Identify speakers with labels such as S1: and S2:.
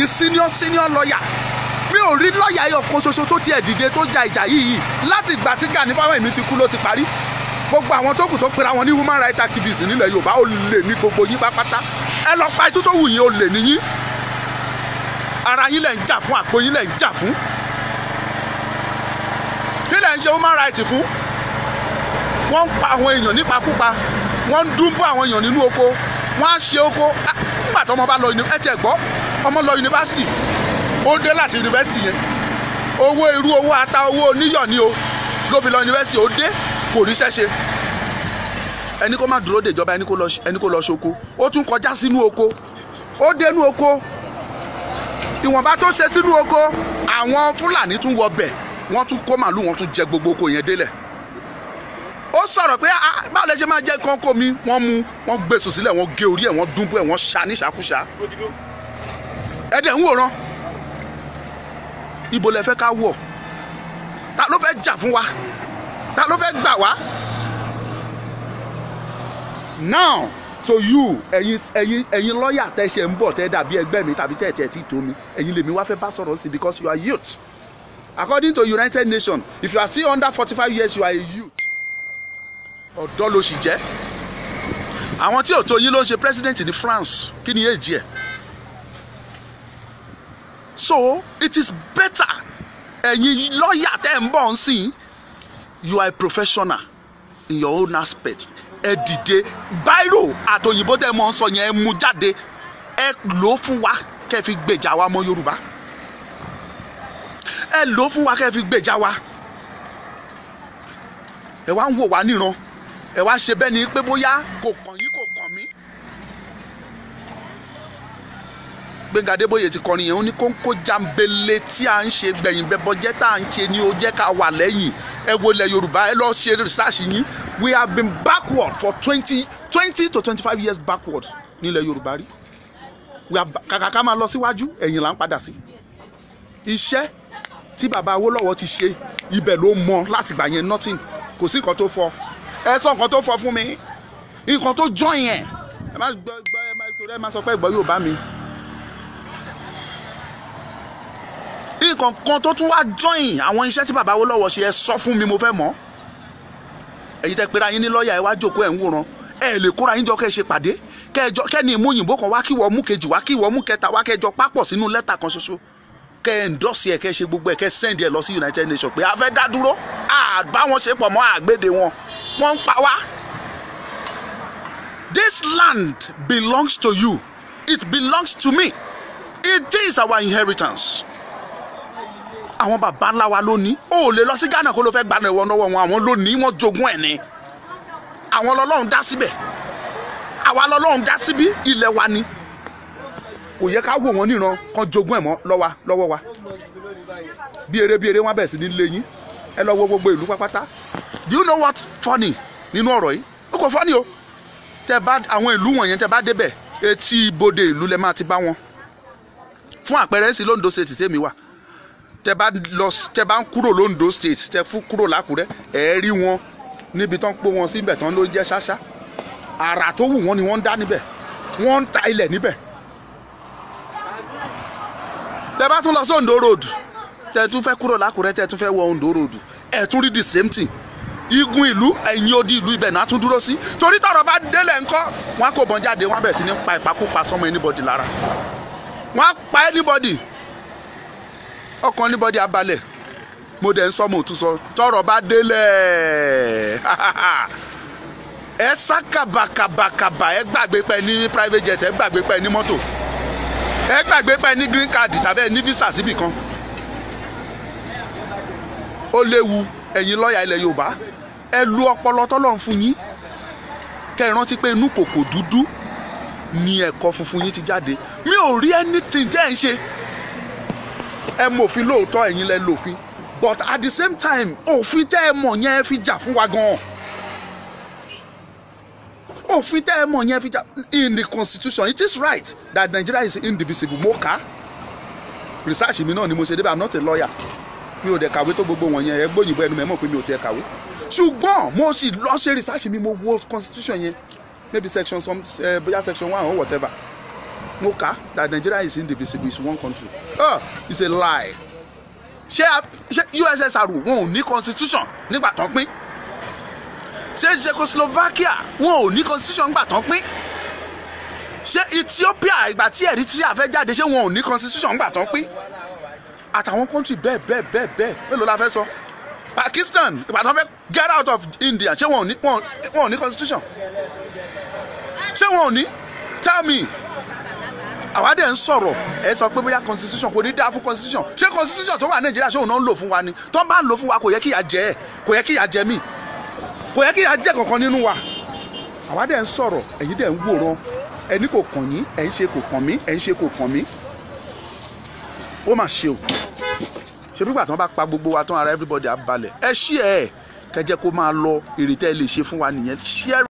S1: Ẹ̀yin senior senior lawyer, mi ò rí lọ́ọ̀yà ẹyọ kan ṣoṣo tó tiẹ̀ dìde tó ja ìjà yìí. Láti ìgbà tí Gani Fáwẹ́hìnmí ti kú ló ti parí. Gbogbo àwọn tó kù tó pera wọn ní human rights activists nílẹ̀ Yorùbá, ó lè ní gbogbo yín pápátá. Ẹ lọ pa itú tó wù yín, ó lè níyín. Ara yín lẹ̀ ń jà fún, àpò yín lẹ̀ ń jà fún. Kí lẹ̀ ń ṣe human rights fún? Wọ́n ń pa àwọn èèyàn nípakúpa, wọ́n ń dúnbọ̀ àwọn èèyàn nínú oko, wọ́n á ṣe oko. Nígbà tó ọmọ bá lọ, ẹ tiẹ̀ gbọ́, ọmọ lọ yunifásitì, ó dé láti yunifásitì yẹn, owó irú, owó ata, owó oníyọ̀ ni o ló fi lọ yunifásitì. Ó dé, kò ríṣẹ́ ṣe. Ẹni kó má dúró de ìjọba, ẹni kó lọ ṣoko. Ó tún kọjá sínú oko, ó dénú oko, ìwọ̀nba tó ṣe sínú oko, àwọn Fúlàní tún wọ bẹ̀, wọ́n tún kó màlúù, wọ́n tún jẹ gbogbo oko yẹn délẹ̀. Ó sọ̀rọ̀ pé, "Ah, báwo lẹ ṣe máa jẹ́ kọ́ńkọ́ mi?" Wọ́n mú, wọ́n gbé sùn sílẹ̀, wọ́n gé orí ẹ̀, wọ́n dúnbú ẹ̀, wọ́n ṣá níṣàkúṣà. Ẹ dẹ̀ ń wòran. Ibo lẹ fẹ́ ká wọ̀? Ta ló fẹ́ jà fún wa? Ta ló fẹ́ gbà wá? Now to you, ẹ̀yin lọ́ọ̀yà tẹ́ ṣe ń bọ̀, tẹ́ dàbí ẹgbẹ́ mi tàbí tẹ́ tí tó mi, ẹ̀yin lèmi wá fẹ́ bá sọ̀rọ̀ sí, because you are youth. According to United Nations, if you are still under 45 years, you are a youth. Ọ̀dọ́ ló sì jẹ́. Àwọn tí ò tó yín ló ń ṣe president ní France. Kí ni èjì ẹ̀? So it is better, ẹ̀yin lọ́ọ̀yà tẹ́ ń bọ̀ ń sìn, you are a professional in your own aspect, ẹ dìde. Báírò àtòyìnbó tẹ́ mọ̀ ń sọ yẹn, ẹ mú jáde, ẹ lò ó fún wa kẹ́ fi gbèjà wa mọ́ Yorùbá. Ẹ lò ó fún wa kẹ́ fi gbèjà wa. Ẹ wá ń wò wá níran, ẹ wá ṣe bẹ́ẹ̀ ni pé bóyá kò kàn yín, kò kàn mí. Gbẹ́ngà Adébóyè ti kọrin yẹn, ó ní kóńkó jambele tí à ń ṣe gbẹ̀yìn bẹ́bọjẹ́ tá à ń ṣe ni ó jẹ́ ká wà lẹ́yìn. Ẹ wo ilẹ̀ Yorùbá, ẹ lọ ṣe research yín. We have been backward for 20 to 25 years backward nílẹ̀ Yorùbá rí. We are, kàkà ká máa lọ síwájú, ẹ̀yìn là ń padà sí. Iṣẹ́ tí bàbá Awólọ́wọ̀ ti ṣe, ibẹ̀ ló mọ láti gbà yẹn. Nothing, kò sí nǹkan tó fọ. Ẹ sọ nǹkan tó fọ fún mi, nǹkan tó join yẹn. Ẹ má gbọ́ gbọ́, ẹ má torí ẹ má sọ pé ìgbọ́ yóò bá mi. Nǹkan kan tó tún wá join àwọn iṣẹ́ tí bàbá Awólọ́wọ̀ ṣe, ẹ sọ fún mi, mo fẹ́ mọ̀. Ẹ̀yin tẹ́ pera yín ní lọ́ọ̀yà, ẹ wá jókòó, ẹ̀ ń wòran. Ẹ lè kóra yín jọ kẹ́ ẹ ṣe pàdé, kẹ́ẹjọ kẹ́ni mú òyìnbó kan wá, kí wọ́n mú kejì wá, kí wọ́n mú kẹta wá, kẹjọ pápọ̀ sínú lẹ́tà kan ṣoṣo, kẹ́ ẹ endorse ẹ̀, kẹ́ ẹ ṣe gbogbo ẹ̀, kẹ́ ẹ send ẹ̀ lọ sí United Nations pé a fẹ́ dá dúró, a bá wọn ṣe pọ̀ mọ́ àgbédè wọn, wọ́n ń pa wá. This land belongs to you, it belongs to me, it is our inheritance. Àwọn baba ńlá wa ló ní. Ó lè lọ sí Ghana kó ló fẹ́ gbaná ìwọ lọ́wọ́ wọn. Àwọn ló ní, wọ́n jogún ẹ̀ ní. Àwọn lọ́lọ́run dá síbẹ̀, àwa lọ́lọ́run dá síbí. Ilẹ̀ wa ni. Kò yẹ ká wò wọ́n níran kan jogún ẹ̀ mọ́ lọ́wọ́ wa. Bí eré bí eré, wọ́n bẹ̀rẹ̀ sí ní lé yín. Ẹ lọ wo gbogbo ìlú pápátá. Do you know what funny nínú ọ̀rọ̀ yìí? Ó kò funny o. Tẹ bá àwọn ìlú wọ̀nyẹn, tẹ bá débẹ̀, etí ibodè ìlú lẹ máa ti bá wọn. Fún àpẹẹrẹ sí, l'Ondo State tèmi wà, tẹ bá lọ, tẹ bá ń kúrò l'Ondo State, tẹ fún kúrò l'Ákúrẹ́, ẹ rí wọn níbi tán pó wọn síbẹ̀ tán ló jẹ́ ṣáṣá. Àrà tó wù wọ́n ni wọ́n ń dá níbẹ̀, wọ́n ń ta ilẹ̀ níbẹ̀. Tẹ bá tún lọ sí Ondo Road, tẹ tún fẹ́ kúrò l'Ákúrẹ́, tẹ tún fẹ́ wọ Ondo Road, ẹ tún rí the same thing. Igun ìlú, ẹ̀yìn odi ìlú, ibẹ̀ náà tún dúró sí, torí tọ́rọ̀ bá délẹ̀ ńkọ́, wọn á kó bọn jáde, wọn á bẹ̀rẹ̀ sí ní pa ìpakúpa sọmọ anybody lára. Wọn á pa anybody, ọkàn anybody abalẹ̀. Mo dẹ̀ ń sọ, mo tún sọ, tọ́rọ̀ bá délẹ̀, ẹ sá kàbàkàbàkàbà. Ẹ gbàgbé pé ní private jet, ẹ gbàgbé pé ní mọ́tò, ẹ gbàgbé pé ní green card tàbí ẹ ní visa síbì kan. Ó léwu. Ẹ̀yin lọ́ọ̀yà ilẹ̀ Yorùbá, ẹ lu ọpọlọ tọ́lọ́run fún yín, kẹ́ ẹ rántí pé inú kòkò dúdú ni ẹ̀kọ́ funfun yín ti jáde. Mi ò rí anything tẹ́ ẹ̀ ń ṣe. Ẹ mọ òfin lóòótọ́, ẹ̀yin lẹ lòfin, but at the same time, òfin tẹ́ ẹ mọ̀ yẹn, fi jà fún wa gan-an. Òfin tẹ́ ẹ mọ̀ yẹn, fi jà. In the constitution, it is right that Nigeria is indivisible. Mo kà á, research mi náà ni mo ṣe débẹ̀. I'm not a lawyer, mi ò dẹ̀ kàwé tó gbogbo wọ̀nyẹn. Ẹ gbóyìnbó ẹnu mẹ́mọ̀ pé mi ò tiẹ̀ kàwé, ṣùgbọ́n mo sì lọ ṣe research mi. Mo wo constitution yẹn, maybe section some, bóyá section 1 or whatever. Mo kà that Nigeria is indivisible, is one country. Oh, it's a lie. Ṣé USSR wọn ò ní constitution nígbà tán pín? Ṣé Czechoslovakia wọn ò ní constitution nígbà tán pín? Ṣé Ethiopia, ìgbà tí Eritrea fẹ́ jáde, ṣé wọn ò ní constitution nígbà tán pín? Àtàwọn country bẹ́ẹ̀ bẹ́ẹ̀ bẹ́ẹ̀ bẹ́ẹ̀, mélòó la fẹ́ sọ? Pakistan, ìgbà tán fẹ́ get out of India, ṣé wọn ò ní constitution? Ṣé wọn ò ní? Tell me. Àwa dẹ̀ ń sọ̀rọ̀, ẹ sọ pé bóyá constitution kò ní dáa fún constitution. Ṣé constitution tó wà Nàìjíríà, ṣé òun náà ń lò fún wa ni? Tó bá ń lò fún wa, kò yẹ kí ìyà jẹ ẹ, kò yẹ kí ìyà jẹ mí, kò yẹ kí ìyà jẹ kankan nínú wa. Àwa dẹ̀ ń sọ̀rọ̀, ẹ̀yin dẹ̀ ń wòran. Ẹni kò kàn yín, ẹ̀ ń ṣe kò kàn mí, ẹ̀ ń ṣe kò kàn mí. Ó mà ṣe o. Ṣe bí gbà tí wọ́n bá pa gbogbo wa tán, ara everybody á balẹ̀. Ẹ ṣí ẹ kẹjẹ kó máa lọ. Èrè tẹ́ ẹ lè ṣe fún wa nìyẹn. Share.